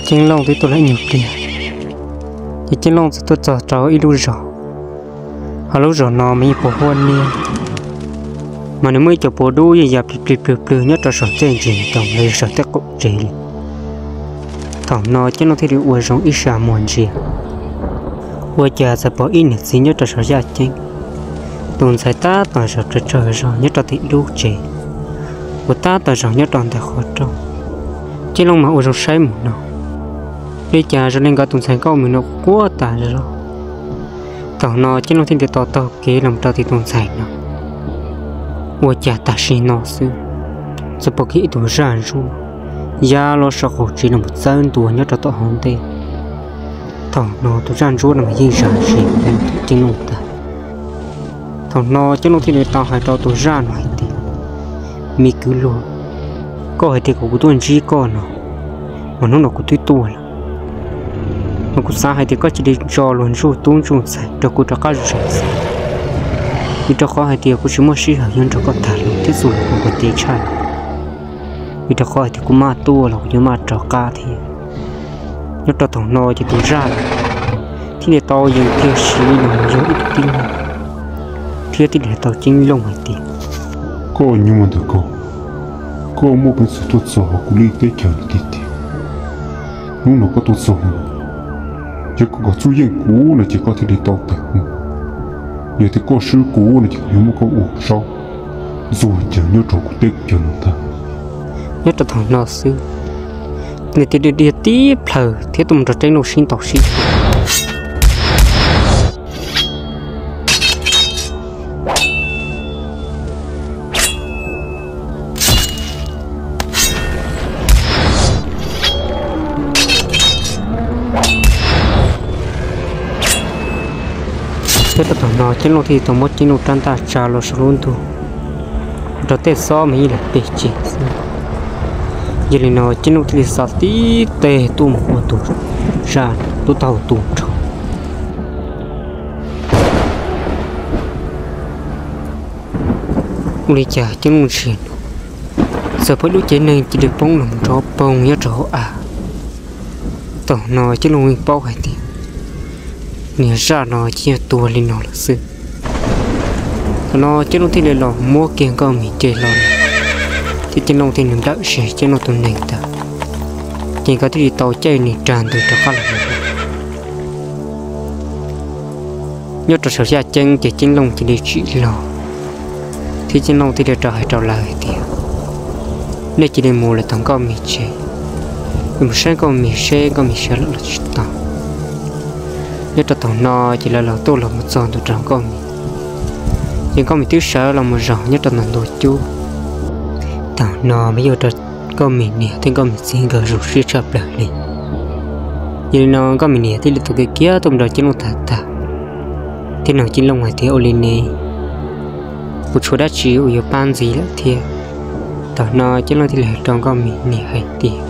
Ceeb Looj twb tuaj lawm ib nyuag pliag, ces Ceeb Looj txawm tuaj txog rau ib lub zos. Ho lub zos no mas yeej puas huab niab, mas nws muaj ib co puav dub yeej ya plig plig plwg plwg nyob rau saum tej ntsis ntoo los yog saum tej qaum tsev li. Thaum no Ceeb Looj thiaj li ua zoo ib sab muag ntsia, ua cas txawm pom ib niam txiv nyob rau saum yaj ceeb, tus ntxhais tab tom zaum tsawg tsawg zog nyob rau tim lub tsev, uas tab tom zaum nyob rau ntawm qhov rooj. Ceeb Looj mas ua zoo saib mus no, li cas zoo li nkawd tus ntxhais Nkauj Mim no quaj tas zog. Thaum no Ceeb Looj thiaj li tau taug kev los rau tim tus ntxhais no, ua cas tam sim no xwb, txawm pom kiag ib tug zaj ntsuab ya los saum qaum tsev los mus txawb ntua nyob rau tom hauv ntej. Thaum no tus zaj ntsuab no mas yeej zam zis mus rau Ceeb Looj tag. Thaum no Ceeb Looj thiaj li tau hais rau tus zaj no hais tias, me kwv luag, koj hais tias kom kuv tuaj ntsib koj no, mas hnub no kuv twb tuaj lawm. Mas kuv xav hais tias koj cia li tso luag ntsuj tub ntsuj ntxhais rau kuv rov qab zem xwb, vim rau qhov hais tias kuv tsis muaj sij hawm yuav nrog koj tham lus thiab txuj lus kom ua cev tshaj, vim rau qhov hais tias kuv maj tuaj los kuv yuav maj rov qab thiab. Nyob rau thaum no ces tus zaj thiaj li tau yees kiag siv los mus yog ib tug tib neeg, thiab thiaj li hais rau Ceeb Looj hais tias, koj nyuag ntawm koj, koj muaj peev xwm tuaj txog hauv kuv lub teb chaws no tiag tiag. Hnub no koj tuaj txog no, yog koj kom txuj yeej kuv no ces koj thiaj li tau tawm mus. Yog tias koj swb kuv no ces kuv yuav muab koj ua zaub ntxuag ncaws nyob rau kuv teb chaws no ntag. Nyob rau thaum no xwb, nws thiaj li dhia tib plhaws thiab tuaj mus nrog Ceeb Looj sib ntaus sib tua. Thiab rau thaum no Ceeb Looj thiaj li tau muab Ceeb Looj rab ntaj tsa los saum lub ntug, ua rau tej xob mas yeej los pes tseg xwb. Yog li no Ceeb Looj thiaj li xa tib teg tuaj mus ua tus zaj tub taub hau tu nrho. Ua li cas Ceeb Looj ntsia no, txawm pom ib lub cev neeg cia li poob los nrov poog nyob rau hauv av. Thaum no Ceeb Looj yeej paub hais tias niag zaj no ces yog tuag li no lawm xwb. Thaum no Ceeb Looj thiaj li los muab kiag Nkauj Mim nce hlo, thiab Ceeb Looj thiaj li nplawm ze Ceeb Looj tus neeg ntawd, ces nkawd thiaj li tau caij nws rag ntws rov qab los mus. Nyob rau saum yaj ceeb ces Ceeb Looj cia li tsim los, thiab Ceeb Looj thiaj li rov hais rau lawv hais tias, nej cia li mus lawm tom Nkauj Mim tsev, mus saib Nkauj Mim seb Nkauj Mim sawv los los tsis tau. Nyob rau thaum no ces lawv los tuaj los mus txog ntua rau Nkauj Mim, ces Nkauj Mim twb sawv los mus zaum nyob rau ntawm ntug cub. Thaum no mas yeej ua rau Nkauj Mim niam thiab Nkauj Mim txiv nkawd zoo siab tshaj plaws li. Yog li no Nkauj Mim niam thiaj li tau kiag kiag tuaj mus nrog Ceeb Looj tham tham, thiab nug Ceeb Looj hais tias, ua li ne, puas tshuav dab tsi uas yuav pab ntxiv lawm thiab? Thaum no Ceeb Looj thiaj li hais rau Nkauj Mim niam hais tias,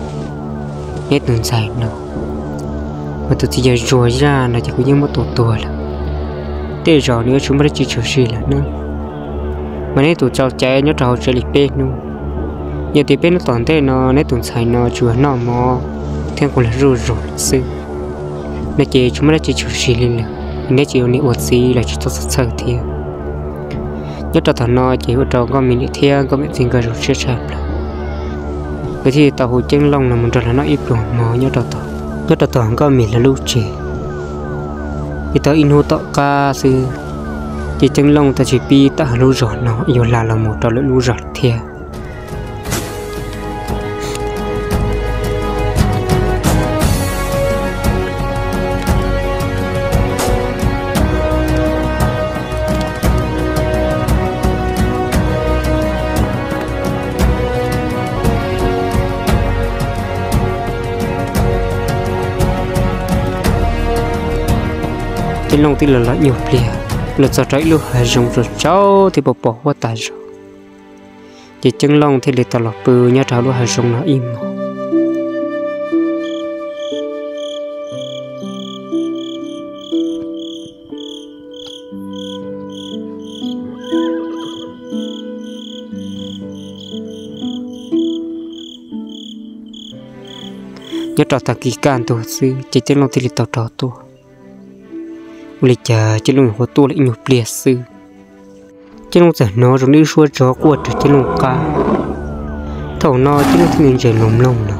neb tus ntxhais no mas tus txiv yawg Zuag Zaj no ces kuv yeej muab tua tuag lawm. Tej zaum nws yuav tsis muaj dab tsi tshwm sim lawm na. Mas neb tus tso cai nyob rau hauv tsev li peb hnub. Yog tias peb hnub tom ntej no neb tus ntxhais no tsuas noj mov thiab nqus lag zuj zus xwb no ces tsis muaj dab tsi tshwm sim li lawm, neb tsis ua niam ua txiv los tsis txhob txhawj txhawj thiab. Nyob rau thaum no ces ua rau Nkauj Mim niam thiab Nkauj Mim txiv nkawd zoo siab tshaj plaws. Nkawd thiaj li tau hu Ceeb Looj no mus nrog lawv noj ib pluag mov nyob rau tom, nyob rau tom Nkauj Mim lawv lub tsev. Ces tau ib hnub tom qab xwb, ces Ceeb Looj tau tsis pib tawm hauv lub zos no yuav hla los mus rau lwm lub zos lawm thiab. Ceeb Looj twb los los nyuag pliag, los txog rau ib lub hav zoov tsaus tsaus thiab pos pos huab tas zog. Ces Ceeb Looj thiaj li tau los pw nyob rau hauv lub hav zoov no ib hmos. Nyob rau tag kis kaj ntug xwb ces Ceeb Looj thiaj li tau rov tuaj. Ua li cas Ceeb Looj nyuam qhuav tuaj li ib nyuag pliag xwb, Ceeb Looj txawm hnov zoo li ib suab tsov quaj raws Ceeb Looj qab. Thaum no Ceeb Looj thiaj li ntsia los mloog no,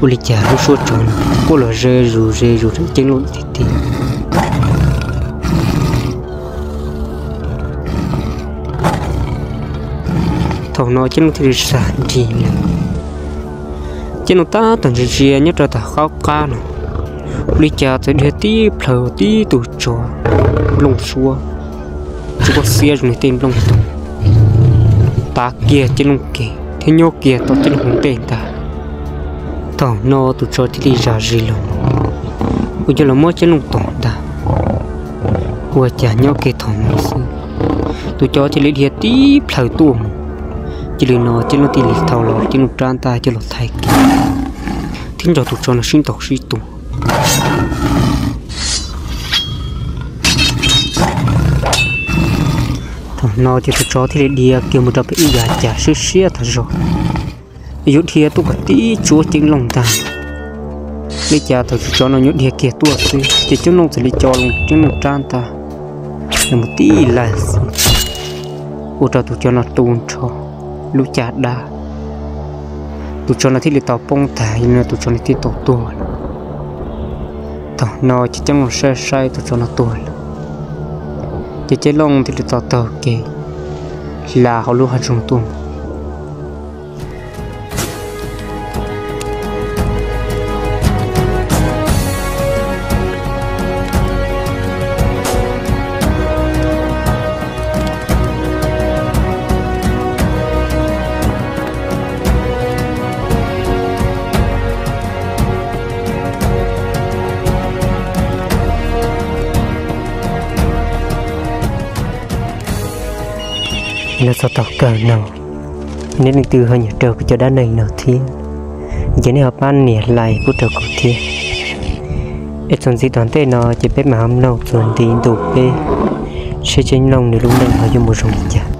ua li cas lub suab tsov no quaj los ze zus ze zus rau Ceeb Looj tiag tiag. Thaum no Ceeb Looj thiaj li xav nrig lawm. Ceeb Looj tab tom ntsia ntsia nyob rau tom qab qab no, ua li cas txawm dhia tib plhaws tib tug tsov nplooj suab, tsov quaj xiab zoo li tej nplooj toog, tav kiag Ceeb Looj kev thiab nyob kiag tom Ceeb Looj hauv ntej ntag. Thaum no tus tsov thiaj li zam zis los, uas yog los muab Ceeb Looj tom ntag. Ua cas nyob kiag thaum no xwb, tus tsov thiaj li dhia tib plhaws tuaj mus. Cia li no Ceeb Looj thiaj li thau los Ceeb Looj rab ntaj coj los thaiv kiag, thiab nrog tus tsov no sib ntaus sib tua. Thaum no ces tus tsov thiaj li dhia kiag mus rau pem ib yav cas siab siab tas zog, yuav dhia tuaj kom tib tsuab Ceeb Looj ntag. Li cas thaum tus tsov no nyuam dhia kiag tuaj xwb ces Ceeb Looj txawm li co loo Ceeb Looj rab ntaj los mus tib laig xwb, ua rau tus tsov no tu nrho lub caj dab. Tus tsov no thiaj li tau poob tas, yog li no tus tsov no thiaj tau tuag lawm. Thaum no ces Ceeb Looj saib saib tus tsov no tuag lawm, ces Ceeb Looj thiaj li tau taug kev hla hauv lub hav zoov tuaj mus. Los txog thaum kawg no, nej leej twg ho nyiam raws kuv cov dab neeg no thiab, ces nej ho pab nias like pub rau kuv thiab. Es txuas ntxiv tom ntej no ces peb mam ho mloog txuas ntxiv ntu peb, seb Ceeb Looj nws lub neej ho yuav mus zoo li cas.